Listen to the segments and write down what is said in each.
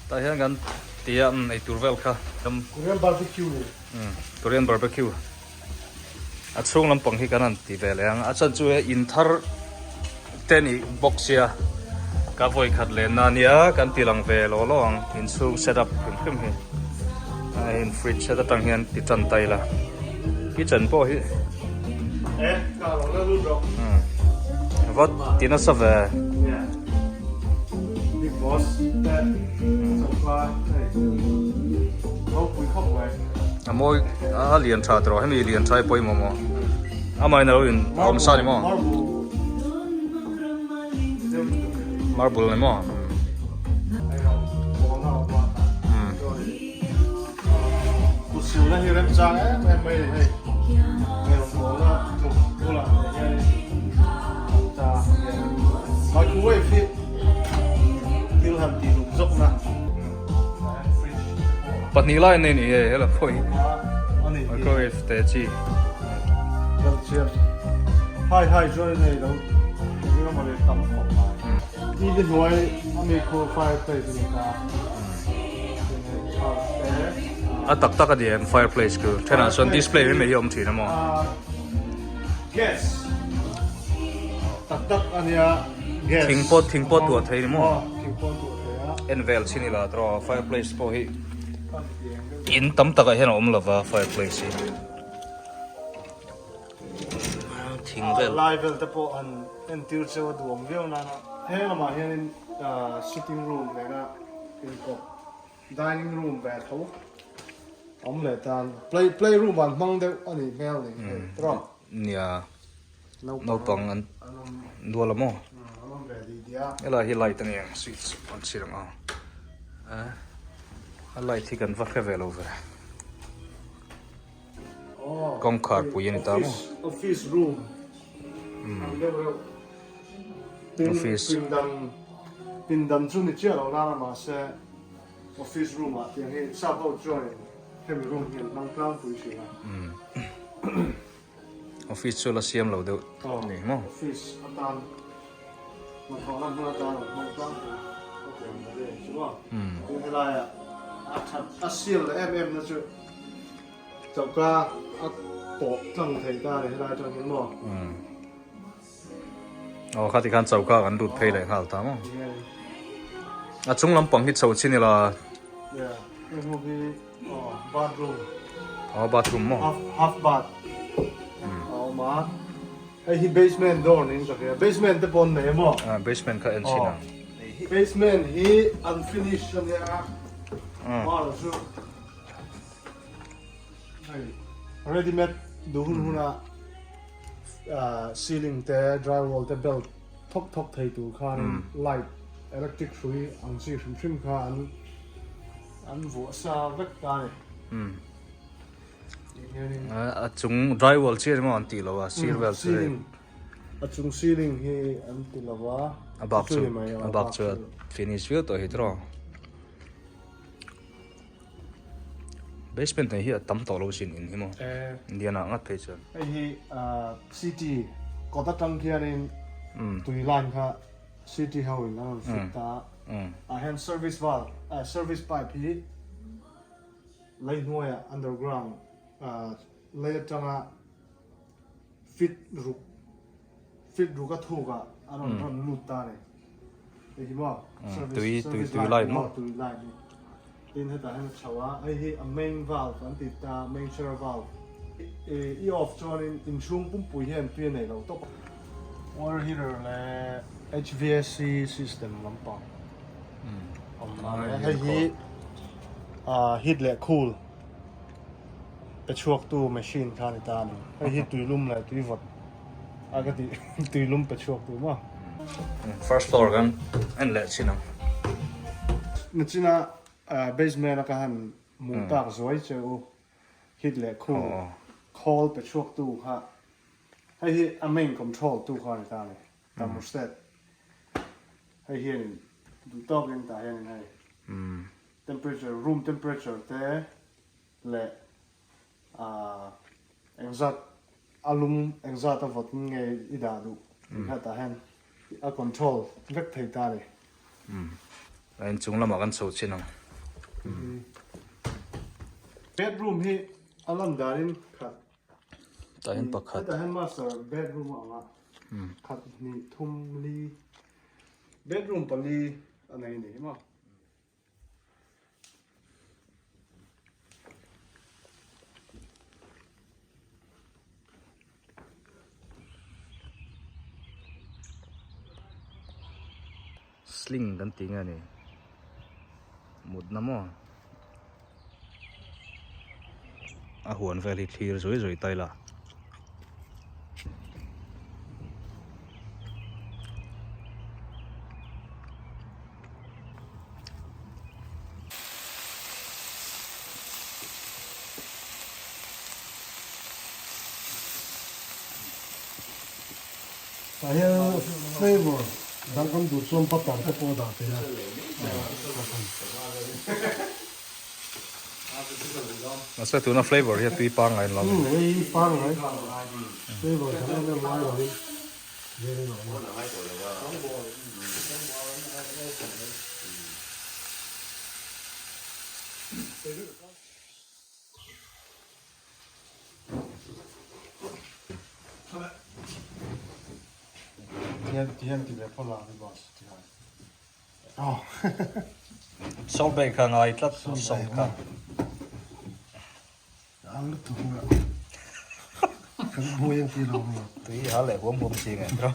Tah hian kan ti a ei tur vel kha. Korean barbecue. Korean barbecue. A chhung lampang hi kan han ti ve leh ang. A chhan chu he in thar te nih bawk sia ka vawi khat leh na nia kan ti lang ve law law ang inchhung set up hrim hrim hi a in fridge set atang hian ti tan ta ila kitchen pawh hi va ti nasa ve. Big boss te choka hei ropui khawp mai. A mawi a lian tha tawh hemi lian tha hi pawimawh maw amahin alo in a awm sa ni maw marble ni maw Kutsilna hi remchang em em mai a ni hei. Hmelhmuhna tluk bulah leh hianin an ta microwave hi thil han tih luk zawkna Pahnih lai an nei ni hei hela pawh hi microwave te chi. Hai hai chuan in hei lo eng emaw tam khawp mai. TV hnuai ami khu fireplace a ni ta. A tak tak a ni em fireplace chu thenah chuan display mai mai hi a awm thin a maw? Gas tak tak a nia gas. Thing pawh thing pawh tuah thei ni maw? Thing pawh tuah thei a. En vel chin ila tawh fireplace pawh hi in tam takah hian a awm lova fireplace hi. Thing vel. Lai vel te pawh han entir cheu a duhawm viau nana he lamah hianin sitting room nena inkawp dining room ve tho awm leh tan play play room an hmang deuh a nih hmel ni hei tawh. Nia naupang an dual a maw? An awm ve dih dih a. Helai hi light a ni ang switch an chhir ang a a light hi kan va hre ve lo ve. Kawngkhar pui a ni ta maw? Office room ang deuh reuh. Office. Pindan pindan chu ni chiah lo nana mahse office room ah tiang hi sap ho chuan hemi room hi an hmang tlangpui thin a. Office chu la siam lo deuh ni maw? Office atan hnathawhna hmun atan an hmang tlangpui ka ti ang mai chu maw? Tin helaiah a that a sial leh em em na chu Choka a tawh tlang thei ta a ni helai atang hian maw? Aw khati khan choka kan lut phei leh nghal ta maw? A chung lampang hi chho chin ila. Yeah, hei hmu hi aw bathroom. Aw bathroom maw? Half half bath. A awm a. Hei hi basement door niin ka hria. Basement te pawh an nei maw? Ah basement kha en chin ang. Basement hi unfinished a nia. Mar chu. Hei ready made duh hun huna ceiling te dry wall te belt thawk thawk thei tur khan light electric hrui ang chi hrim hrim kha an an vuah sa vek ta a ni. A chung dry wall chiah emaw an tih lo a sir vel chu hei. A chung ceiling hi an ti lo a. A bak chu a bak chu a finish viau tawh hi tiraw. Basement nei hi a tam tawh lo sin in hi maw Indian ah ngat phei chuan. Hei hi city kawt atang khianin tui line kha city ho in an rawn fit ta a, ah hian service valve service pipe hi lei hnuaiah underground lei atanga fit ruk Fit ruk a thuk ah a rawn rawn lut ta a ni. Hei hi maw service service line maw tui line hi. Tin hetah hian a chho a, hei hi a main valve an ti ta main share valve. I off chuanin inchhung pumpui hian tui a nei lo tawp a. Water heater leh HVAC system lampang awm na a ni. Hei hi heat leh cool. Pe chhuaktu machine kha a ni ta a ni. Hei hi tuilum leh tuivawt a ka tih tuilum pe chhuaktu maw. First floor kan en leh chin ang. Nachina basement a ka han hmuh tak zuai che u hit leh khur khawl pe chhuaktu kha hei hi a main control tu kha a ni ta a ni. Thermostat hei hianin duh tawkin tah hianin hei. Temperature, room temperature te leh ahh engzat a lum engzat a vawt nge i dah duh tih kha tah hian a control vek thei ta a ni. A inchung lamah kan chho chin ang. Bedroom hi a lan danin khat. Tah hian pakhat. Hetah hian master bedroom a ang a. Khat hnih thum li. Bedroom pali a nei ni maw. Sling kan tih nge ni mutna maw a huan vel hi thlir zui zui ta ila. Tah hian flavour dang kan duh chuan butter te pawh dah thei a. Mahse tuna flavour hi a tui pangngai an lo ni. Hei pangngai flavour dang em em ngai lovin. Salt bay kha ngai tlat salt kha. Ang lutuk nga. Kan buai ang ti lo mi. Tui ha leh huam huam chi nge tro.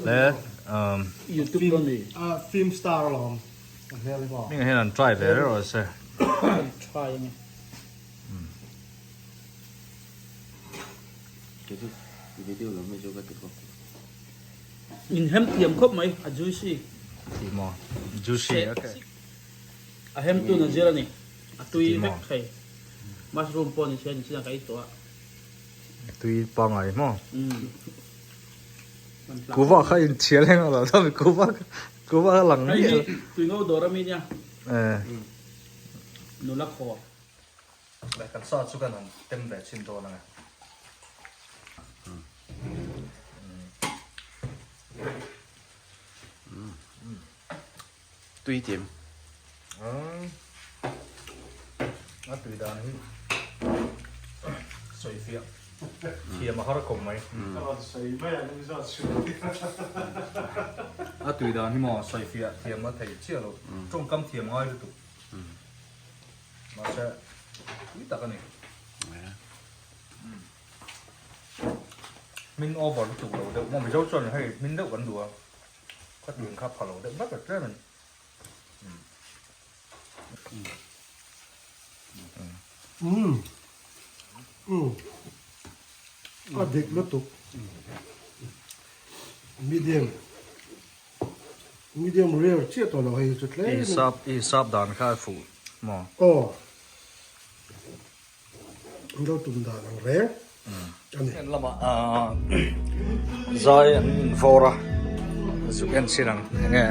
Le um YouTube lo ni. A film star alawm. A hmel hi maw. Minga hian an try ve reuh se. Try nge. Kechu video lam hi chu ka ti bawk. In hem thiam khawp mai a juicy. Ti maw juicy okay. A hem tun a zir a ni. A tui vek thei. Mushroom pawh ni se ni chin a ka ei tawh a. Tui pangai maw? Kuva kha in thial eng a lo ta kuva kuva kha lang ni. Hei tui ngo dawr a mi nia. Eh. Nula khaw. Le kan sa chu kan han tem ve chin dawn a nge. Tui tim. A tui dan hi sawi fiah thiam a har khawp mai. A tui dan hi maw sawi fiah thiam a thei chiah lo. Tawngkam thiam ngai lutuk. Mahse tui tak a ni. Hmin over lutuk lo deuh maw Mizo chuan hei hmin deuh kan duh a. Ka tun kha pha lo deuh vek a tlem in. Umm. Umm. A dik lutuk. Medium. Medium rare chiah tawh lo hei chu tlem. I sap i sap dan kha a fuh maw? Aw. An lo tum dan ang reng a ni. En lamah zai an vawr a, zuk en chin ang enge.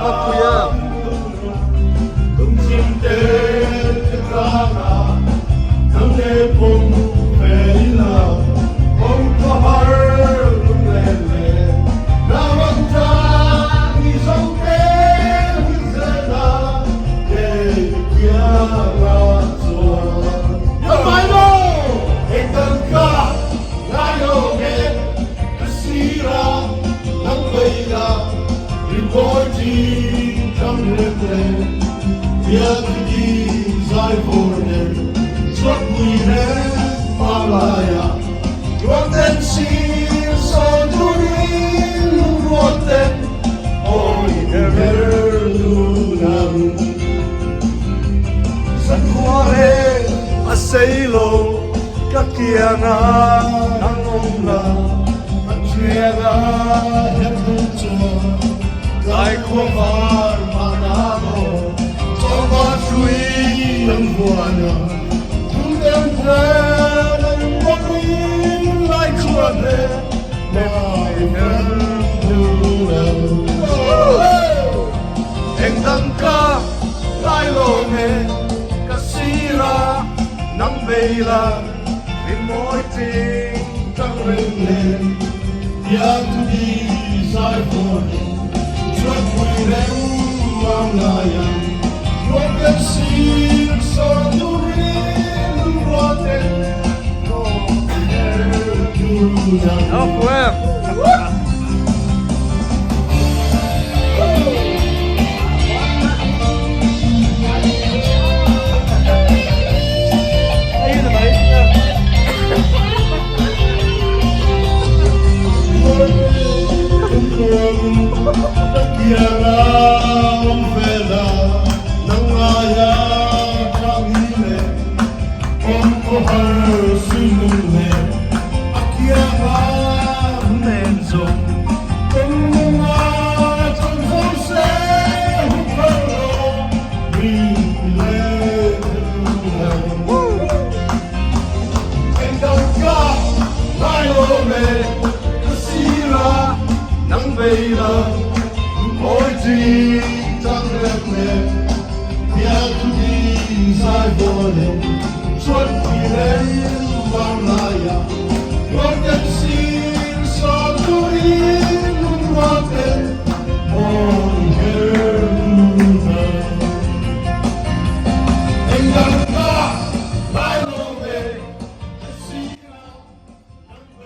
Mapuia. Biakni zai vawr nen chhuakpui reng panglaiah Ruahten sir sawi turin lungrualten awi her dun ang. Zankhua reng a sei lo ka kianga nang awm la ka thianga her dun chuan tlaikhua var mahna maw chawhma hrui an huan a thildeng hmel an bawkin laikhua hmel mai her dun ang. Eng dang ka ngai lo nge ka sira nang veila min mawi ting tang reng nen Biakni zai vawr nen chuanpui reng mang lai ang Ruahpian sir sawn turin lungrualten rawh i her dun ang.